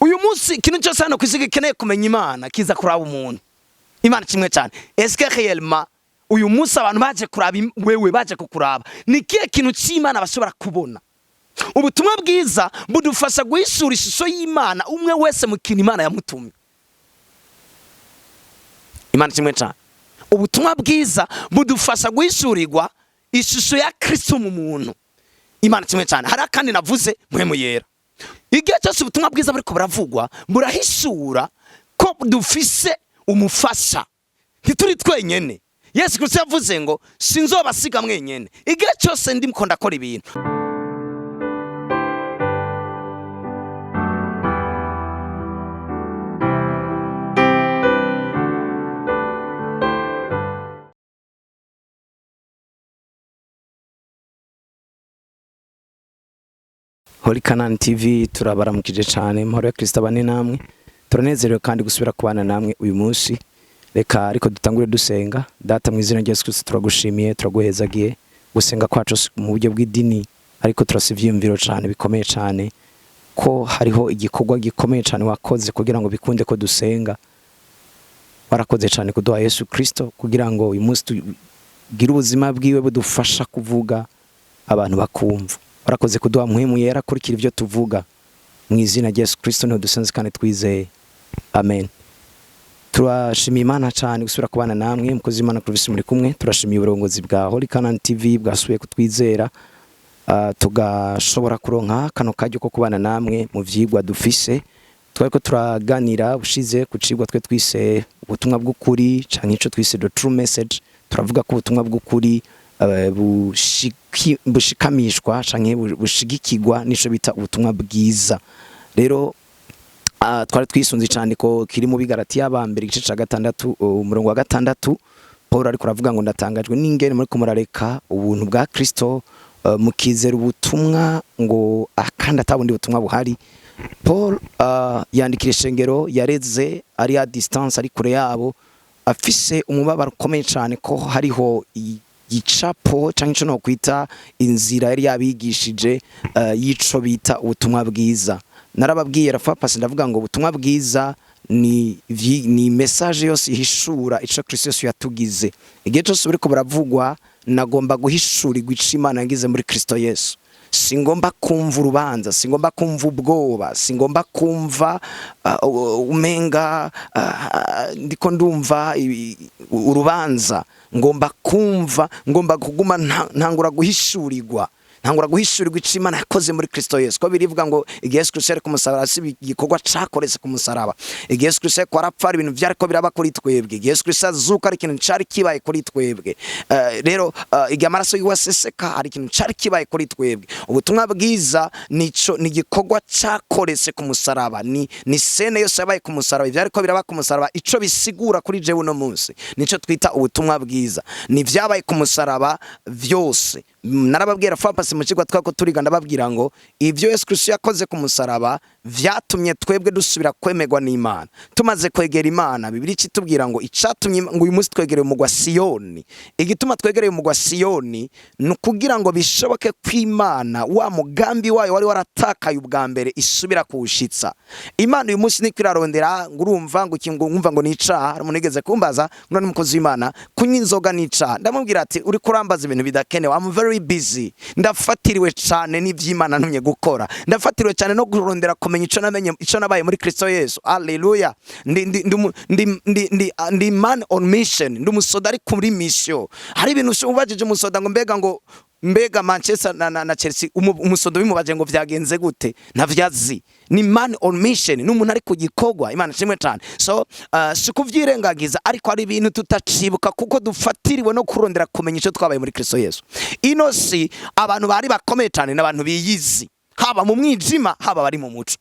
Uyu munsi ikintu cyose hano ku isi gikeneye kumenya Imana kiza kuraba umuntu. Imana kimwe cyane. Est-ce que réellement uyu munsi abantu baje kuraba wewe, baje kukuraba, ni kihe kintu cy'Imana bashobora kubona? Ubutumwa bwiza budufasha guhishura ishusho y'Imana umwe wese mu kintu Imana yamutumye. Imana kimwe cyane. Ubutumwa bwiza budufasha guhishurirwa ishusho ya Kristo mu muntu. Imana kimwe cyane. Hari akandi navuze, Mpwemu Yera. Igihe cyose ubutumwa bwiza buriko buravugwa, burahishura ko dufise umufasha, ntituri twenyene. Yesu Kristo yavuze ngo: "Sinzobasiga mwenyene." Igihe cyose ndiko ndakora ibintu. Holy Canaan TV, turabaramukije cyane. Amahoro ya Kristo abane namwe. Turanezerewe kandi gusubira kubana namwe uyu munsi. Reka ariko dutangure dusenga. Data, mu izina rya Yesu Kristo, turagushimiye, turaguhezagiye. Gusenga kwacu si mu buryo bw'idini, ariko turasa ivyiyumviro cyane bikomeye cyane ko hariho igikorwa gikomeye cyane wakoze kugira ngo bikunde ko dusenga. Warakoze cyane kuduha Yesu Kristo kugira ngo uyu munsi tugire ubuzima bwiwe budufasha kuvuga abantu bakumva. Warakoze kuduha Mpwemu Yera akurikira ibyo tuvuga. Mu izina rya Yesu Kristo niho dusenze kandi twizeye, amen. Turashimiye Imana cyane gusubira kubana namwe. Mukozi w'Imana Clovis muri kumwe. Turashimiye uburongozi bwa Holy Canaan TV bwasubiye kutwizera, tugashobora kuronka kano karyo ko kubana namwe mu vyigwa dufise. Twariko turaganira ushize ku cigwa twe twise ubutumwa bw'ukuri, canke ico twise the true message. Turavuga ko ubutumwa bw'ukuri bushikamishwa canke bushigikirwa n'ico bita ubutumwa bwiza. Rero twari twisunze icandiko kiri mu Bigaratiya ba mbere, igice ca 6, umurongo wa 6. Paul ariko aravuga ngo: "Ndatangajwe n'ingene muriko murareka ubuntu bwa Kristo, mukizera ubutumwa ngo kandi atabundi butumwa buhari." Paul yandikira ishengero yareze ari à distance, ari kure yabo, afise umubabaro ukomeye cyane ko hariho igicapo canke ico nokwita inzira yari yabigishije y'ico bita ubutumwa bwiza. Narababwiye rafa pasi, ndavuga ngo ubutumwa bwiza ni message yose ihishura ico Kristo Yesu yatugize. Igihe cyose buriko buravugwa, nagomba guhishurirwa ico Imana yagize muri Kristo Yesu. Singomba kumva urubanza, singomba kumva ubwoba, singomba kumva umenga ndiko ndumva urubanza. Ngomba kumva, ngomba kuguma ntangura guhishurirwa ico Imana yakoze muri Kristo Yesu, ko birivuga ngo igihe Yesu Kristo yari ku musaraba, si igikorwa cakoretse ku musaraba. Igihe Yesu Kristo yariko arapfa, hari ibintu vyariko biraba kuri twebwe. Igihe Yesu Kristo azuka, hari ikintu cari kibaye kuri twebwe. Rero igihe amaraso yiwe aseseka, hari ikintu cari kibaye kuri twebwe. Ubutumwa bwiza nico, ni igikorwa cakoretse ku musaraba, ni scène yose yabaye ku musaraba, ivyariko biraba ku musaraba, ico bisigura kuri jewe uno munsi, nico twita ubutumwa bwiza, ni vyabaye ku musaraba vyose. Narababwira fapasi mu kigo twako turiga, ndababwira ngo ivyo Yesu Kristo yakoze ku musaraba vyatumye twebwe dusubira kwemerwa n'Imana. Tumaze kwegera Imana, Bibiliya itubwira ngo icatumye ngo uyu munsi twegereye umugwa Siyoni, igituma twegereye umugwa Siyoni ni ukugira ngo bishoboke ko Imana wa mugambi wayo wari waratakaye ubwa mbere isubira kuwushitsa. Imana uyu munsi niko irarondera ngo urumva ngo iki, ngo nkumva ngo ni icaha. Hari umuntu yigeze kumbaza ngo: "Ni umukozi w'Imana, kunywa inzoga ni icaha?" Ndamubwira ati: "Uri kurambaza ibintu bidakenewe. I'm very busy, ndafatiriwe cane n'ivy'Imana ntumye gukora, ndafatiriwe cane no kurondera kumenya ico namenye, ico nabaye muri Kristo Yesu." Haleluya! Ndi man on mission, ndi umusoda ari kuri mission. Hari ibintu ubajije umusoda ngo mbega, ngo mbega Manchester na Chelsea, umusoda bimubaje ngo vyagenze gute, ntavyazi. Ni man on mission, ni umuntu ari ku gikorwa. Imana ishimwe cane. So si kuvyirengagiza, ariko hari ibintu tutacibuka kuko dufatiriwe no kurondera kumenya ico twabaye muri Kristo Yesu. Ino si abantu bari bakomeye cane n'abantu biyizi, haba mu mwijima, haba bari mu muco.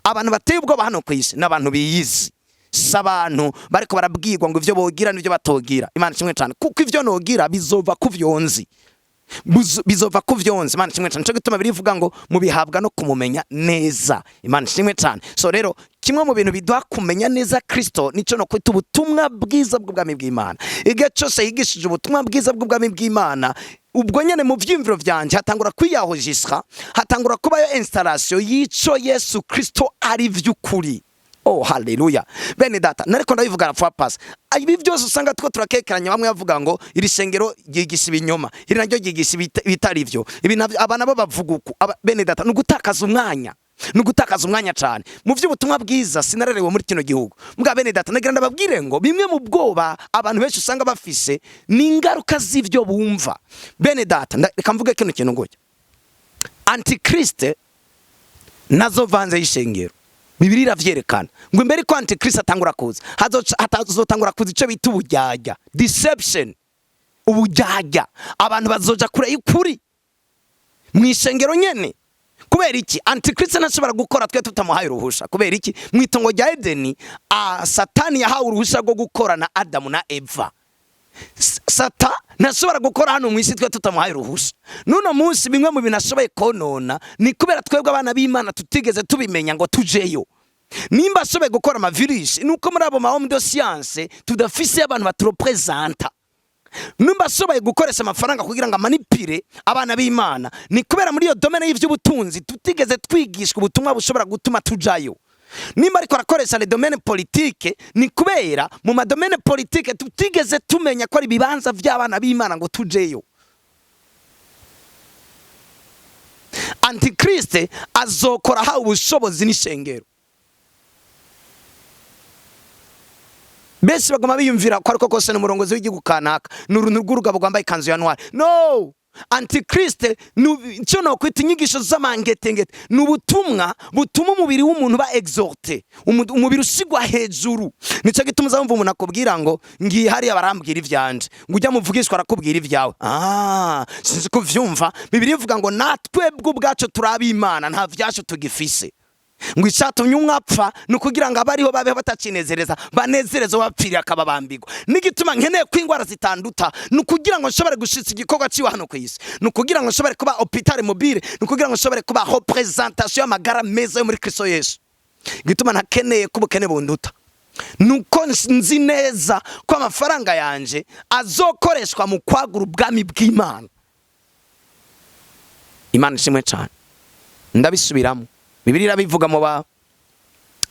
Abantu bateye ubwoba hano ku isi n'abantu biyizi, si abantu bariko barabwirwa ngo ivyo bogira n'ivyo batogira. Imana ishimwe cane, kuko ivyo nogira bizova ku vyonzi, bizova ku vyonzi. Imana ishimwe cane. Nico gituma birivuga ngo mubihabwa no kumumenya neza. Imana ishimwe cane. So rero kimwe mu bintu biduha kumenya neza Kristo nico no kwita ubutumwa bwiza bw'ubwami bw'Imana. Igihe cyose yigishije ubutumwa bwiza bw'ubwami bw'Imana. Ubwo nyene mu vyiyumviro vyanje hatangura kwiyahojisha, hatangura kubayo installation y'ico Yesu Kristo ari vy'ukuri. Oh, haleluya! Bene data, nariko ndabivuga la fois passée, ibi byose usanga two turakekeranya. Bamwe bavuga ngo iri shengero ryigisha ibinyoma, iri naryo ryigisha ibitari vyo, ibi navyo, aba nabo bavuga uku. Bene data, ni ugutakaza umwanya, ni ugutakaza umwanya cyane. Mu by'ubutumwa bwiza, sinarerewe muri kino gihugu mbwa. Bene data, nagira ndababwire ngo bimwe mu bwoba abantu benshi usanga bafise ni ingaruka z'ivyo bumva. Bene data, reka mvuge kino kintu gutya: antikriste nazo vanze y'ishengero. Bibiliya iravyerekana ngo imbere ko antikriste atangura kuza, hatazotangura kuza ico bita ubujyajya, deception, ubujyajya. Abantu bazoja kure y'ukuri mu ishengero nyene. Kubera iki? Antikriste ntashobora gukora twe tutamuhaye uruhusha. Kubera iki? Mu itongo rya Edeni, Satani yahawe uruhusha rwo gukora na Adamu na Eva. Sata ntashobora gukora hano mu isi twe tutamuhaye uruhusha. N'uno munsi bimwe mu bintu ashoboye konona ni kubera twebwe abana b'Imana tutigeze tubimenya ngo tujeyo. Nimba ashoboye gukora amavirisi, ni uko muri abo ma hommes de science tudafise abantu baturepresenta. Nimba ashoboye gukoresha amafaranga kugira ngo amanipire abana b'Imana, ni kubera muri iyo domaine y'ivy'ubutunzi tutigeze twigishwa ubutumwa bushobora gutuma tujayo. Nimba ariko arakoresha le domaine politique, ni kubera mu ma domaines politiques tutigeze tumenya ko ari ibibanza vy'abana b'Imana ngo tujeyo. Antikriste azokora ahawe ubushobozi n'ishengero. Benshi bagoma biyumvira ko ariko kose ni umurongozi w'igihugu kanaka, ni uruntu rw'urugabo rwambaye ikanzu ya noir. No, antikriste icyo nokwita inyigisho z'amangetengete, ni ubutumwa butuma umubiri w'umuntu uba exalté, umubiri usigwa hejuru. Nicyo gituma uzumva umuntu akubwira ngo ngiye hariya barambwira ivyanje, ngo ujya muvugishwa arakubwira ibyawe. Ah, sinzi ko uvyumva. Bibiliya ivuga ngo natwebwe ubwacu turi ab'Imana, nta vyacu tugifise, ngo icyatumye umwe apfa ni ukugira ngo abariho babeho batacinezereza, banezereze uwapfiriye akababambirwa. N'igituma nkeneye ko indwara zitanduta ni ukugira ngo nshobore gushitsa igikorwa ciwe hano ku isi, ni ukugira ngo nshobore kuba hôpital mobile, ni ukugira ngo nshobore kuba représentation y'amagara meza yo muri Kristo Yesu. Igituma ntakeneye ko ubukene bunduta nuko nzi neza ko amafaranga yanje azokoreshwa mu kwagura ubwami bw'Imana. Imana ishimwe cyane. Ndabisubiramo, Bibiliya irabivuga mu ba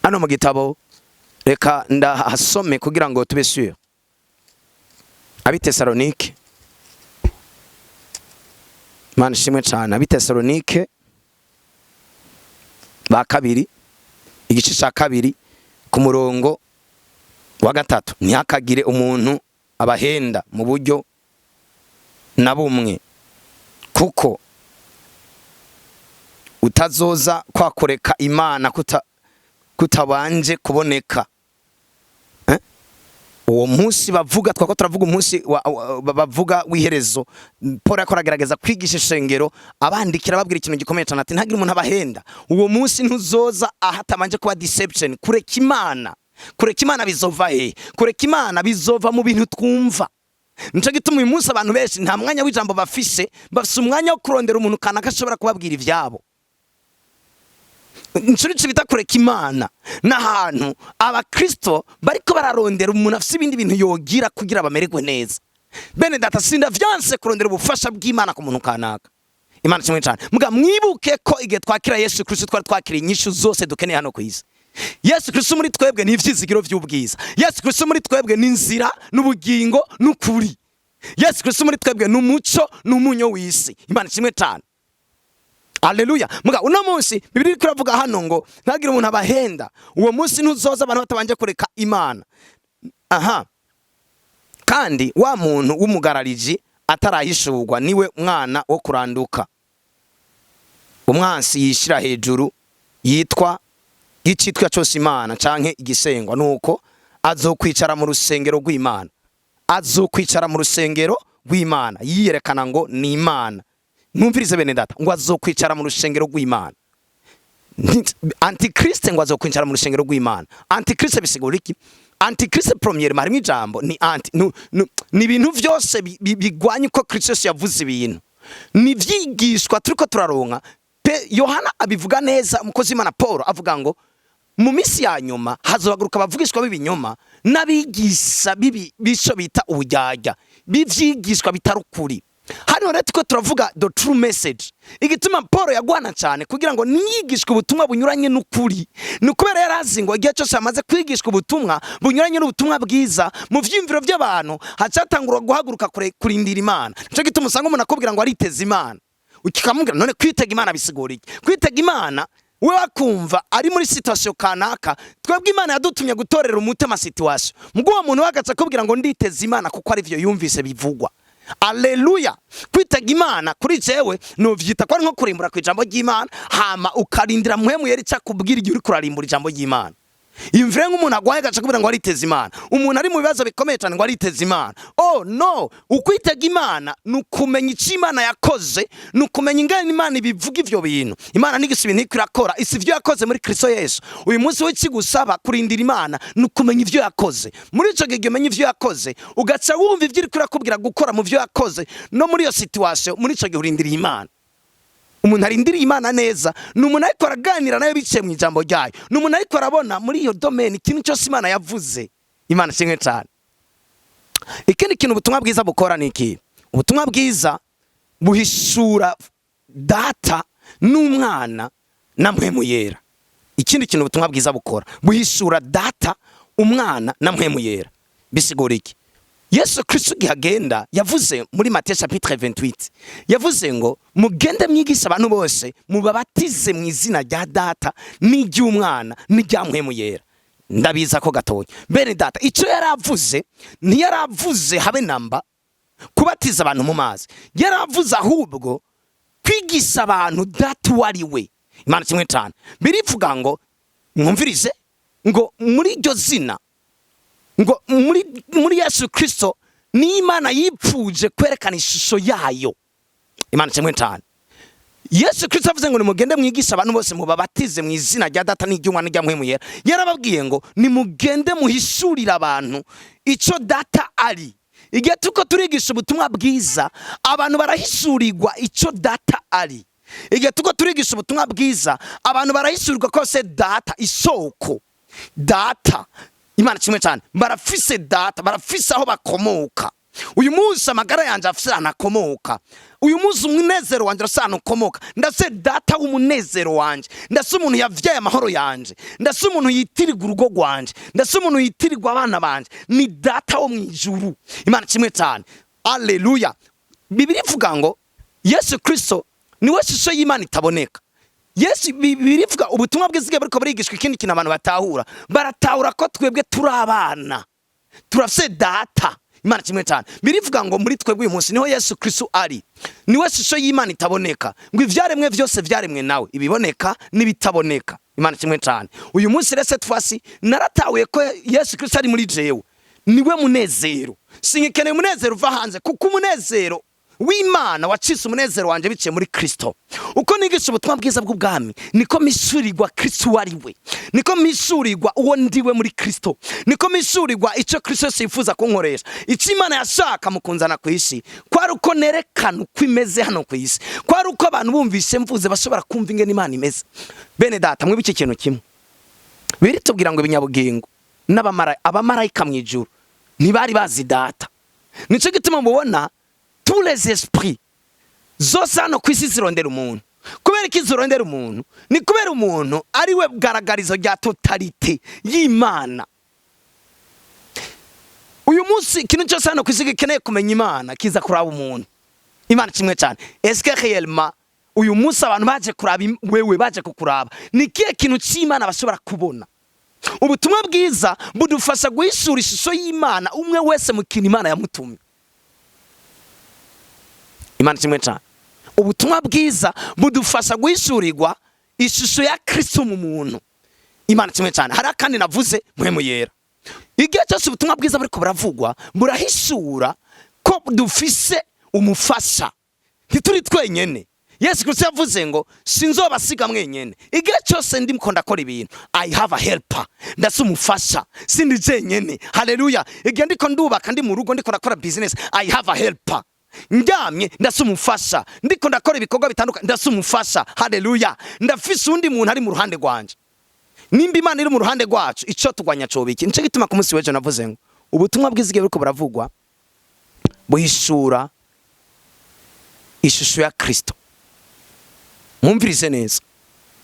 hano mu gitabo, reka ndahasome kugira ngo tube sûr. Abitesalonike, Imana ishimwe cyane. Abitesalonike ba kabiri, igice cya 2, ku murongo wa 3: "Ntihakagire umuntu abahenda mu buryo na bumwe, kuko utazoza kwakoreka Imana kutabanje kuboneka." Eh? Uwo munsi bavuga, twako turavuga umunsi bavuga w'iherezo. Paul yariko aragerageza kwigisha ishengero, abandikira, ababwira ikintu gikomeye cyane, ati ntagire umuntu abahenda, uwo munsi ntuzoza ahatabanje kuba deception, kureka Imana. Kureka Imana bizova he? Kureka Imana bizova mu bintu twumva. Nico gituma uyu munsi abantu benshi nta mwanya w'ijambo bafise, bafise umwanya wo kurondera umuntu kanaka ashobora kubabwira ivyabo. Nico nico bita kureka Imana, n'ahantu abakristo bariko bararondera umuntu afise ibindi bintu yogira kugira bamererwe neza. Bene data, sindavyanse kurondera ubufasha bw'Imana ku muntu kanaka. Imana kimwe cyane. Muga mwibuke ko igihe twakira Yesu Kristo, twari twakiriye inyishu zose dukeneye hano ku isi. Yesu Kristo muri twebwe ni ivyizigiro vy'ubwiza. Yesu Kristo muri twebwe ni inzira n'ubugingo n'ukuri. Yesu Kristo muri twebwe ni umuco n'umunyo w'isi. Imana kimwe cyane. Aleluya! Muga uno munsi Bibiliya iriko iravuga hano ngo ntagire umuntu abahenda, uwo munsi ntuzoza abantu batabanje kureka Imana. Aha kandi wa muntu w'umugarariji atarahishurwa, niwe mwana wo kuranduka, umwansi yishira hejuru, yitwa icitwa cyose Imana canke igisengwa, nuko azokwicara mu rusengero rw'Imana. Azokwicara mu rusengero rw'Imana yiyerekana ngo ni Imana. Mwumvirize bene data, ngo azokwicara mu rusengero rw'Imana. Antikriste ngo azokwicara mu rusengero rw'Imana. Antikriste bisigura iki? Antikriste, premièrement, harimo ijambo ni anti, ni ibintu vyose bigwanya uko Kristo Yesu yavuze ibintu, ni ivyigishwa turiko turaronka pe. Yohana abivuga neza, umukozi w'Imana Paul avuga ngo mu minsi ya nyuma hazohaguruka abavugishwa b'ibinyoma n'abigisha bico bita ubujyajya b'ivyigishwa bitari ukuri. Hano rero tuko turavuga the true message. Igituma Paul yagwana cyane kugira ngo niyigishwe ubutumwa bunyuranye n'ukuri, ni ukubera yari azi ngo igihe cyose amaze kwigishwa ubutumwa bunyuranye n'ubutumwa bwiza, mu vyiyumviro by'abantu hacatangurwa guhaguruka kurindira Imana. Nico gituma usanga umuntu akubwira ngo ariteza Imana, ukikamubwira: "None kwitega Imana bisigura iki?" Kwitega Imana, we wakumva ari muri situation kanaka. Twebwe Imana yadutumye gutorera umuti ama situation, mubwo uwo muntu wagaca akubwira ngo nditeza Imana kuko ari vyo yumvise bivugwa. Aleluya! Kwitega Imana kuri jewe nuvyita ko ari nko kurimbura ku ijambo ry'Imana, hama ukarindira Mpwemu Yera ica kubwira igihe uriko urarimbura ijambo ry'Imana. Imvire nk'umuntu agwaye agaca akubwira ngo ariteza Imana, umuntu ari mu bibazo bikomeye cyane ngo ariteza Imana. Oh no! Ukwitega Imana ni ukumenya icyo Imana yakoze, ni ukumenya ingene Imana ibivuga ivyo bintu. Imana nigisa ibintu iriko irakora, isi ivyo yakoze muri Kristo Yesu. Uyu munsi we kigusaba kurindira Imana ni ukumenya ivyo yakoze. Muri ico gihe umenya ivyo yakoze, ugaca wumva ivyo iriko irakubwira gukora mu vyo yakoze no muri iyo situation. Muri ico gihe urindiriye Imana. Umuntu arindiriye Imana neza ni umuntu ariko araganira nayo biciye mu ijambo ryayo, ni umuntu ariko arabona muri iyo domaine ikintu cyose Imana yavuze. Imana ishimwe cyane. Ikindi kintu ubutumwa bwiza bukora ni iki? Ubutumwa bwiza buhishura Data n'Umwana na Mpwemu Yera. Ikindi kintu ubutumwa bwiza bukora, buhishura Data, Umwana na Mpwemu Yera. Bisigura iki? Yesu Kristo igihe agenda yavuze muri Matiyo chapitre 28, yavuze ngo: "Mugende mwigisha abantu bose, mubabatize mu izina rya Data n'iry'Umwana n'irya Mpwemu Yera." Ndabiza ko gatoya, bene Data, icyo yaravuze, ntiyaravuze habe namba kubatiza abantu mu mazi. Yaravuze ahubwo kwigisha abantu Data uwo ari we. Imana kimwe cyane. Birivuga ngo, mwumvirize, ngo muri iryo zina, ngo muri Yesu Kristo ni Imana yipfuje kwerekana ishusho yayo. Imana kimwe cyane. Yesu Kristo avuze ngo: "Nimugende mwigishe abantu bose, mubabatize mu izina rya Data n'iry'Umwana n'irya Mpwemu Yera," yarababwiye ngo: "Nimugende muhishurire abantu icyo Data ari." Igihe turiko turigisha ubutumwa bwiza, abantu barahishurirwa icyo Data ari. Igihe turiko turigisha ubutumwa bwiza, abantu barahishurirwa ko se Data, isoko Data. Imana kimwe cyane. Barafise Data, barafise aho bakomoka. Uyu munsi amagara yanjye afise ahantu akomoka. Uyu munsi umunezero wanjye urafise ahantu ukomoka. Ndafise Data w'umunezero wanje, ndafise umuntu yavyaye amahoro yanje, ndafise umuntu yitirirwa urugo rwanje, ndafise umuntu yitirirwa abana banje. Ni Data wo mw'ijuru. Imana kimwe cyane. Aleluya! Bibiri ivuga ngo Yesu Kristo niwe shusho y'Imana itaboneka. Yesu, birivuga ubutumwa bwiza buriko burigishwa. Ikindi kintu abantu batahura, baratahura ko twebwe turi abana, turafise Data. Imana kimwe cyane. Birivuga ngo muri twebwe uyu munsi niho Yesu Kristo ari, niwe shusho y'Imana itaboneka, ngo ivyaremwe vyose vyaremwe nawe, ibiboneka n'ibitaboneka. Imana kimwe cyane. Uyu munsi rero, cette fois-ci naratahuye ko Yesu Kristo ari muri jewe, niwe munezero. Singikeneye umunezero uva hanze, kuko umunezero w'Imana wacitse umunezero wanje biciye muri Kristo. Uko nigisha ubutumwa bwiza bw'ubwami, niko mpishurirwa Kristo uwo ari we, niko mpishurirwa uwo ndiwe muri Kristo, niko mpishurirwa icyo Kristo yose yifuza kunkoresha. Icyo Imana yashaka mu kunzana ku isi kwari uko nerekana uko imeze hano ku isi, kwari uko abantu bumvise mvuze bashobora kumva ingene Imana imeze. Bene Data, mwibuke ikintu kimwe biri tubwira ngo ibinyabugingo abamarayika mu ijuru ntibari bazi Data. Nicyo gituma mubona tous les esprits zose hano ku isi zirondera umuntu. Kubera iki zirondera umuntu? Ni kubera umuntu ari we bgaragarizo rya totalité y'Imana. Uyu munsi ikintu cyose hano ku isi gikeneye kumenya Imana kiza kuraba umuntu. Imana kimwe cyane. Est-ce que réellement uyu munsi abantu baje kuraba wewe, baje kukuraba, ni kihe kintu cy'Imana bashobora kubona? Ubutumwa bwiza budufasha guhishura ishusho y'Imana, umwe wese mu kintu Imana yamutumye. Imana kimwe cyane. Ubutumwa bwiza budufasha guhishurirwa ishusho ya Kristo mu muntu. Imana kimwe cyane. Hari akandi navuze, Mpwemu Yera. Igihe cyose ubutumwa bwiza buriko buravugwa, burahishura ko dufise umufasha, ntituri twenyene. Yesu Kristo yavuze ngo: "Sinzobasiga mwenyene." Igihe cyose ndimo ndakora ibintu, I have a helper, ndase umufasha, sindi jenyene. Haleluya! Igihe ndiko ndubaka, ndi mu rugo, ndiko ndakora business, I have a helper. Ndyamye, ndase umufasha. Ndiko ndakora ibikorwa bitandukanye, ndase umufasha. Haleluya! Ndafise undi muntu ari mu ruhande rwanje. Nimba Imana iri mu ruhande rwacu, icyo turwanya coba iki? Nico gituma ku munsi w'ejo navuze ngo ubutumwa bwiza igihe buriko buravugwa buhishura Ishusho ya Kristo. Mwumvirize neza,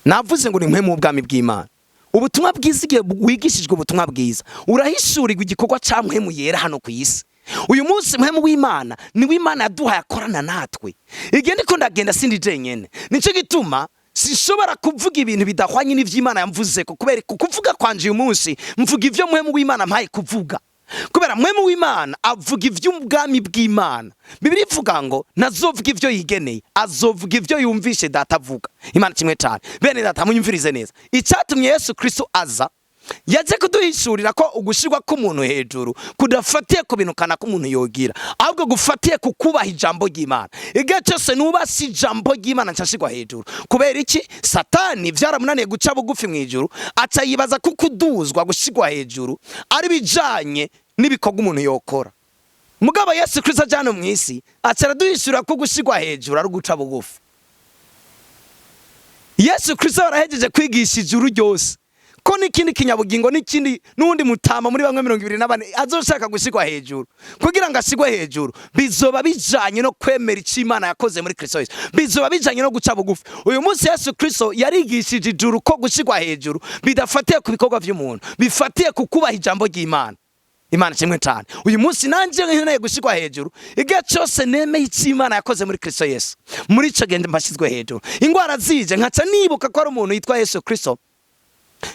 navuze ngo ni mpwemu w'ubwami bw'Imana. Ubutumwa bwiza, igihe wigishijwe ubutumwa bwiza, urahishurirwa igikorwa ca Mpwemu Yera hano ku isi. Uyu munsi Mpwemu w'Imana ni w'Imana yaduhaye, akorana natwe. Igihe ndiko ndagenda, sindi jenyene. Nico gituma sinshobora kuvuga ibintu bidahwanye n'ivy'Imana yamvuzeko, kubera kuvuga kwanje uyu munsi, mvuga ivyo Mpwemu w'Imana mpaye kuvuga, kubera Mpwemu w'Imana avuga ivy'ubwami bw'Imana. Bibiliya ivuga ngo ntazovuga ivyo yigeneye, azovuga ivyo yumvishe Data avuga. Imana kimwe cyane. Bene Data, munyumvirize neza. Icyatumye Yesu Kristo aza, yaje kuduhishurira ko ugushirwa k'umuntu hejuru kudafatiye ku bintu kanaka umuntu yogira, ahubwo gufatiye ku kubaha ijambo ry'Imana. Igihe cyose nubase ijambo ry'Imana, nshashirwa hejuru. Kubera iki? Satani byaramunaniye guca bugufi mu ijuru, aca yibaza ko kuduzwa, gushirwa hejuru, ari bijanye n'ibikorwa umuntu yokora. Mugabo Yesu Kristo ajana mu isi, aca araduhishurira ko gushirwa hejuru ari uguca bugufi. Yesu Kristo barahejeje kwigisha ijuru ryose ko n'ikindi kinyabugingo n'ikindi n'uwundi mutama muri bamwe 24 azoshaka gushirwa hejuru, kugira ngo ashirwe hejuru bizoba bijanye no kwemera icyo Imana yakoze muri Kristo Yesu, bizoba bijanye no guca bugufi. Uyu munsi Yesu Kristo yarigishije ijuru ko gushirwa hejuru bidafatiye ku bikorwa by'umuntu, bifatiye ku kubaha ijambo ry'Imana. Imana kimwe cyane. Uyu munsi nanjye nkeneye gushyirwa hejuru. Igihe cyose nemeye icyo Imana yakoze muri Kristo Yesu, muri icyo gihe mbashyizwe hejuru. Indwara zije, nkaca nibuka ko ari umuntu yitwa Yesu Kristo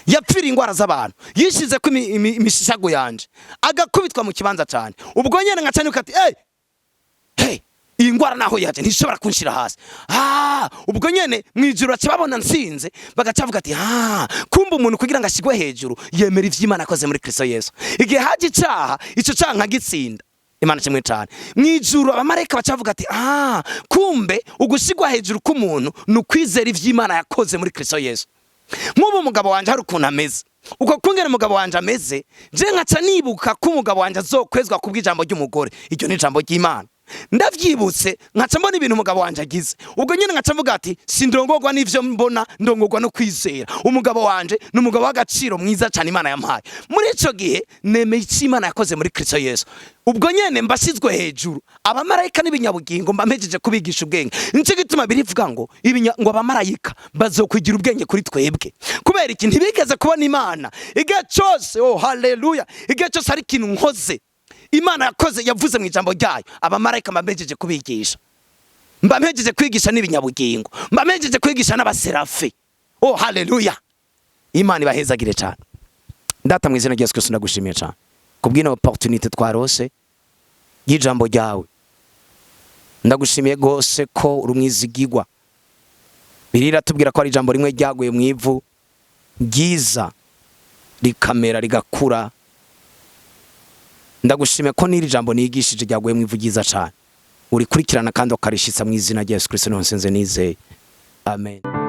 yapfiriye indwara z'abantu, yishize ko imishago yanje, agakubitwa mu kibanza cyane. Ubwo nyene nkaca nibuka ati: "Hey, hey, iyi ndwara naho yaje ntishobora kunshira hasi." Ah, ubwo nyene mwijuru baca babona nsinze, bagaca bavuga ati: "Ah, kumba umuntu kugira ngo ashigwe hejuru yemera ivy'Imana akoze muri Kristo Yesu." Igihe haje icaha, ico caha nkagitsinda, Imana kimwe cyane, mwijuru abamarayika baca bavuga ati: "Ah, kumbe ugushigwa hejuru k'umuntu ni ukwizera ivy'Imana yakoze muri Kristo Yesu." Nk'ubu umugabo wanje hari ukuntu ameze, uko kungene umugabo wanje ameze, je nkaca nibuka ko umugabo wanje azokwezwa kubw'ijambo ry'umugore. Iryo ni ijambo ry'Imana. Ndavyibutse, nkaca mbona ibintu umugabo wanje agize, ubwo nyine nkaca mvuga ati: "Sindongorwa n'ivyo mbona, ndongorwa no kwizera. Umugabo wanje ni umugabo w'agaciro mwiza cyane Imana yampaye." Muri ico gihe nemeye icyo Imana yakoze muri Kristo Yesu, ubwo nyene mbashyizwe hejuru. Abamarayika n'ibinyabugingo mba mpejeje kubigisha ubwenge. Nico gituma birivuga ngo ngo abamarayika bazokwigira ubwenge kuri twebwe. Kubera iki? Ntibigeze kubona Imana. Igihe cyose, oh haleluya, igihe cyose hari ikintu nkoze Imana yakoze, yavuze mu ijambo ryayo, abamarayika mba mpejeje kubigisha, mba mpejeje kwigisha n'ibinyabugingo, mba mpejeje kwigisha n'abaserafi. Oh haleluya, Imana ibahezagire cyane. Data, mu izina rya Yesu Kristo, ndagushimiye cyane kubw'ino opportunité twarose y'ijambo ryawe. Ndagushimiye rwose ko uri umwizigigwa. Bibiliya tubwira ko ari ijambo rimwe ryaguye mu ivu ryiza, rikamera, rigakura. Ndagushimiye ko n'iri jambo nigishije ryaguye mu ivu ryiza cyane, urikurikirana kandi ukarishitsa. Mu izina rya Yesu Kristo niho nsenze nizeye, amen.